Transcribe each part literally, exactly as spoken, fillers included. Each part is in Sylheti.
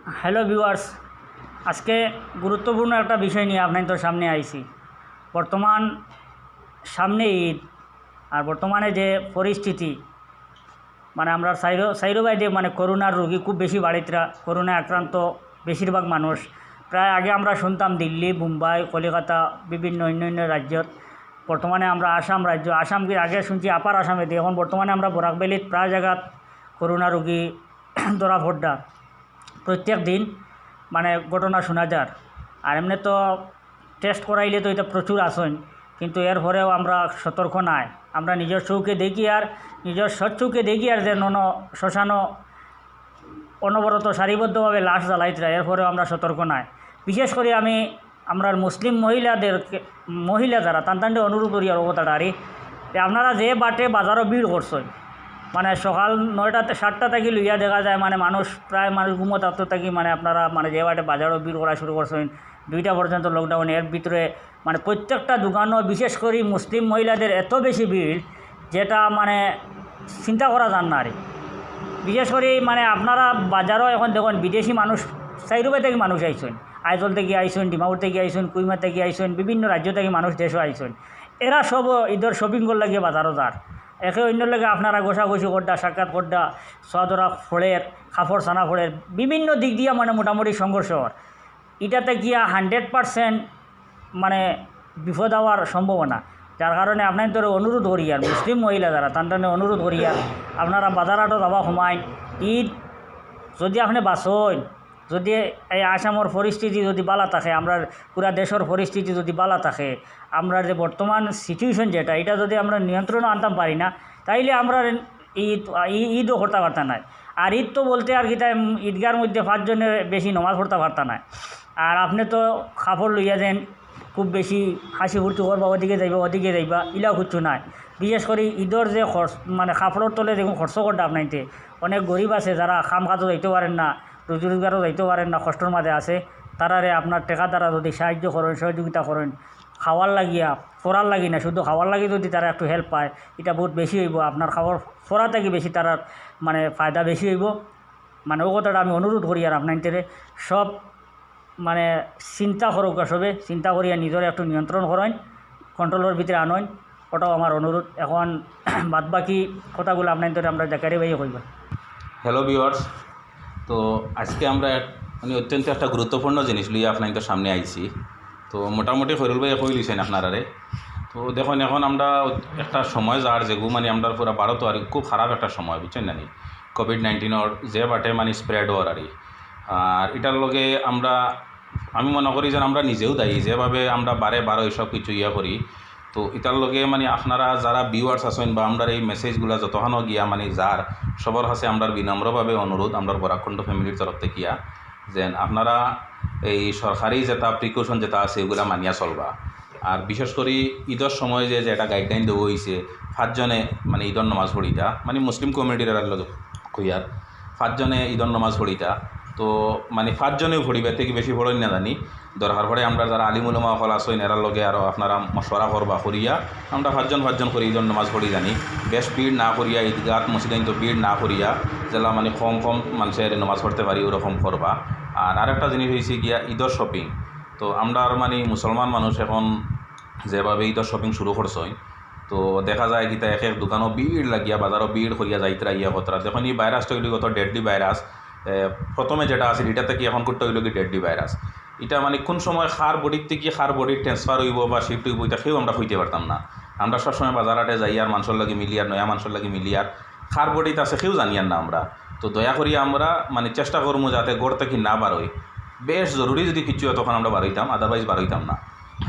Hello viewers, আজকে গুরুত্বপূর্ণ একটা বিষয় নিয়ে আপনাদের সামনে আইছি। বর্তমান সামনে ঈদ, আর বর্তমানে যে পরিস্থিতি, মানে আমরা চাইরো চাইরো বাইদে মানে করোনার রোগী খুব বেশি বাড়িতরা, করোনায় আক্রান্ত বেশিরভাগ মানুষ। প্রায় আগে আমরা শুনতাম দিল্লি, বোম্বাই, কলিকাতা, বিভিন্ন অন্য অন্য রাজ্যত। বর্তমানে আমরা আসাম রাজ্য, আসাম কি আগে শুনছি আপার আসামে দিয়ে, এখন বর্তমানে আমরা বরাক ভ্যালিত প্রায় জায়গাত করোনা রোগী ধরা পড়া। প্রত্যেক দিন মানে ঘটনা শোনা যার। আর এমনি তো টেস্ট করাইলে তো এটা প্রচুর আসইন, কিন্তু এরপরেও আমরা সতর্ক নাই। আমরা নিজের চোখে দেখি আর নিজের সৎ চোখে দেখি আর যে নন শ্মশানো অনবরত সারিবদ্ধভাবে লাশ জ্বালাইতরা, এরপরেও আমরা সতর্ক নাই। বিশেষ করে আমি আমরার মুসলিম মহিলাদেরকে, মহিলা যারা, তান তানরে অনুরোধ করি আর কথাটা আরি, যে আপনারা যে বাটে বাজারও ভিড় করছেন, মানে সকাল নয়টা তে-, সাতটা থাকি লইয়া দেখা যায় মানে মানুষ, প্রায় মানুষ ঘুমো থাকতে থাকি মানে আপনারা মানে যে বাটে বাজারও ভিড় করা শুরু করছেন দুইটা পর্যন্ত লকডাউন, এর ভিতরে মানে প্রত্যেকটা দোকানও বিশেষ করে মুসলিম মহিলাদের এত বেশি ভিড়, যেটা মানে চিন্তা করা যার না আর। বিশেষ করে মানে আপনারা বাজারও এখন দেখুন বিদেশি মানুষ, চাইরোবাই থেকে মানুষ আইছেন, আইজল থেকে আইছেন, ডিমাপুর থেকে আইছেন, কুইমা থেকে আইছেন, বিভিন্ন রাজ্য থেকে মানুষ দেশও আইছেন। এরা সব ঈদর শপিং করার লাগিয়া বাজারও যার। একে অন্যর লগে আপনারা ঘষাঘষি করডা, সাক্ষাৎ করডা, সোয়াদরা ফড়ের, কাপড় চানা ফড়ের, বিভিন্ন দিক দিয়া মানে মোটামুটি সংঘর্ষ অর। ইটাতে গিয়া হান্ড্রেড পার্সেন্ট মানে বিপদ হওয়ার সম্ভাবনা। যার কারণে আপনাদের অনুরোধ করি আর মুসলিম মহিলা যারা, তান তানে অনুরোধ করি আর আপনারা বাজার হাটও যাওয়া কমাইন। ঈদ যদি আপনি বাঁচইন, যদি এই আসামর পরিস্থিতি যদি বালা থাকে, আমরার পুরা দেশর পরিস্থিতি যদি বালা থাকে, আমরার যে বর্তমান সিচুয়েশন যেটা, এটা যদি আমরা নিয়ন্ত্রণে আনতাম পারি না, তাইলে আমরার ঈদ, ঈ-, ঈদও করতে পারতাম না। আর ঈদ তো বলতে আর কিতা, উম, ঈদগার মধ্যে পাঁচজনে বেশি নমাজ পড়তে পারতাম না। আর আপনি তো কাপড় লইয়া যেন খুব বেশি হাসি ফুর্তি করবা, ওদিকে যাইবা, ওদিকে যাইবা, ইলা কিচ্ছু নাই। বিশেষ করে ঈদর যে খরচ, মানে কাপড়র তলে দেখুন খরচ করতে আপনাইতে, অনেক গরিব আছে যারা কাম কাজও যাইতে পারেন না, রুজি রোজগারও যাইতে পারেন না, কষ্টর মাঝে আছে, তারারে আপনার টেকা দ্বারা যদি সাহায্য করেন, সহযোগিতা করেন, খাওয়ার লাগিয়া, ফোরার লাগি না, শুধু খাওয়ার লাগি যদি তারা একটু হেল্প পায়, এটা বহুত বেশি হইব, আপনার খাওয়ার ফোরা থাকি বেশি তারার মানে ফায়দা বেশি হইব। মানে ও কথাটা আমি অনুরোধ করি আর আপনাইতে সব মানে চিন্তা করুক, সবে চিন্তা করিয়া নিজরে একটু নিয়ন্ত্রণ করইন, কন্ট্রোলর ভিতরে আনইন, ওটাও আমার অনুরোধ। এখন বাদ বাকি কথাগুলো আপনাইতে আমরা জাকারি ভাইয়ে কইবা। হ্যালো ভিউয়ার্স, তো আজকে আমরা এক- মানে অত্যন্ত একটা গুরুত্বপূর্ণ জিনিস লইয়া আপনাদের সামনে আইছি। তো মোটামুটি খৈরুল ভাই কই লিছেন আপনারারে। তো দেখুন, এখন আমরা একটা সময় যার যেগু মানে আমরা পুরা ভারত আর খুব খারাপ একটা সময়, বুঝছেন না নি? কোভিড নাইন্টিনর যে বাটে মানে স্প্রেড হওয়ার আর কি। আর এটার লগে আমরা, আমি মনে করি যেন আমরা নিজেও দায়ী, যেভাবে আমরা বারে বারো এইসব কিছু ইয়া করি। তো এটার লগে মানে আপনারা যারা ভিউয়ার্স আছেন বা আমরা এই মেসেজগুলা যতখানো গিয়া মানে যার, সবার কাছে আমরা বিনম্রভাবে অনুরোধ, আমরা বরাকণ্ঠ ফ্যামিলির তরফ থেকে গিয়া, যেন আপনারা এই সরকারি যেটা প্রিকশন যেটা আছে, এগুলা মানিয়া চলবা। আর বিশেষ করে ঈদর সময় যে, যে একটা গাইডলাইন দেওয়া হয়েছে, পাঁচজনে মানে ঈদর নামাজ পড়িতা, মানে মুসলিম কমিউনিটির আর লগে কইয়ার, পাঁচজনে ঈদর নামাজ পড়িতা। তো মানে পাঁচজনেও পড়িবা, এর থেকে বেশি পড়ইন না জানি। দরকার পড়ে আমরা যারা আলিম উলামা অকল আছইন, এরার লগে আরও আপনারা মশওয়ারা করবা, করিয়া আমরা পাঁচজন পাঁচজন করি ঈদর নামাজ পড়ি জানি। বেশ ভিড় না করিয়া, ঈদগাহ মসজিদ তো ভিড় না করিয়া, যেলা মানে কম কম মানুষে নামাজ পড়তে পারি, ওরকম করবা। আর আরেকটা জিনিস হয়েছে গিয়া ঈদর শপিং। তো আমরা আর মানে মুসলমান মানুষ এখন যেভাবে ঈদর শপিং শুরু করছইন, তো দেখা যায় কিতা এক এক দোকানও ভিড় লাগিয়া, বাজারও ভিড় করিয়া যাইতরা ইয়া করতরা। দেখুন, এই ভাইরাসটা হইল কত ডেডলি ভাইরাস। এ, প্রথমে যেটা আছে, এটা থেকে এখন করতে হইল কি ডেডলি ভাইরাস। এটা মানে কোন সময় কার বডির থেকে কার বডির ট্রান্সফার হইব বা শিফট হইব, এটা কেউ আমরা কইতে পারতাম না। আমরা সবসময় বাজার হাটে যাই আর মানুষের লগে মিলি আর নয়া মানুষের লগে মিলি আর কার বডিত আছে কেউ জানিয়ার না আমরা। তো দয়া করি আমরা মানে চেষ্টা করবো যাতে ঘর থেকে না বারোই। বেশ জরুরি যদি কিছু হয় তখন আমরা বারোইতাম, আদারওয়াইজ বারোইতাম না।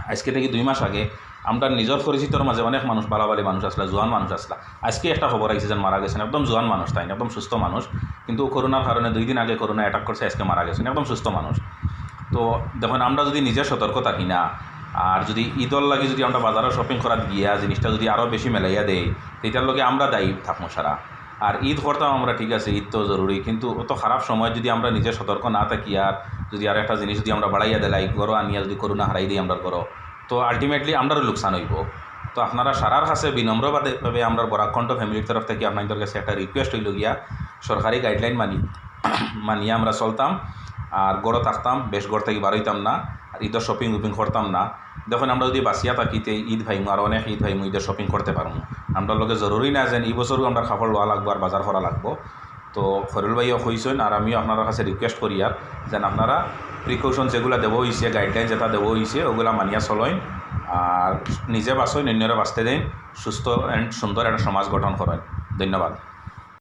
আজকে থেকে দুই মাস আগে আমরা নিজের পরিচিতর মাঝে অনেক মানুষ, বালাবালি মানুষ আসলা, জোয়ান মানুষ আসলা। আজকে একটা খবর আইছে যেন মারা গেছেন, একদম জোয়ান মানুষ, তাই একদম সুস্থ মানুষ, কিন্তু করোনার কারণে দুই দিন আগে করোনা অ্যাটাক করছে, আজকে মারা গেছেন, একদম সুস্থ মানুষ। তো দেখুন, আমরা যদি নিজে সতর্ক থাকি না, আর যদি ঈদর লাগি যদি আমরা বাজারও শপিং করাত গিয়া জিনিসটা যদি আরও বেশি মেলাইয়া দেই, তো এটার লগে আমরা দায়ী থাকবো সারা। আর ঈদ করতাম আমরা, ঠিক আছে, ঈদ তো জরুরি, কিন্তু অত খারাপ সময় যদি আমরা নিজে সতর্ক না থাকি আর যদি আর একটা জিনিস যদি আমরা বাড়াইয়া দিলাই, ঘরো আনিয়া যদি করোনা হারাই দিই আমরা ঘরো, তো আলটিমেটলি আমরারও লোকসান হইব। তো আপনারা সারার কাছে বিনম্রভাবে আমরা বরাকণ্ঠ ফ্যামিলির তরফ থেকে আপনাদের কাছে একটা রিকোয়েস্ট হইল গিয়া, সরকারি গাইডলাইন মানি মানিয়া আমরা চলতাম। আর ঘরো থাকতাম, বেশ ঘর থাকি বারইতাম না, আর ঈদর শপিং উপিং করতাম না। দেখইন, আমরা যদি বাঁচিয়া থাকি, তে ঈদ পাইমু, আর অনেক ঈদ পাইমু, ঈদর শপিং করতে পারমু। আমরার লগে জরুরি না যেন ই বছরও আমরার কাপড় লওয়া লাগবো আর বাজার করা লাগবো। তো খয়রুল ভাইও কইছইন, আর আমিও আপনারার কাছে রিকোয়েস্ট করিয়ার যেন আপনারা প্রিকশন যেগুলা দেওয়া অইছে, গাইডলাইন যেটা দেওয়া অইছে, ওগুলা মানিয়া চলইন। আর নিজে বাঁচইন, অন্যরে বাঁচতে দেইন, সুস্থ and সুন্দর একটা সমাজ গঠন করইন। ধন্যবাদ।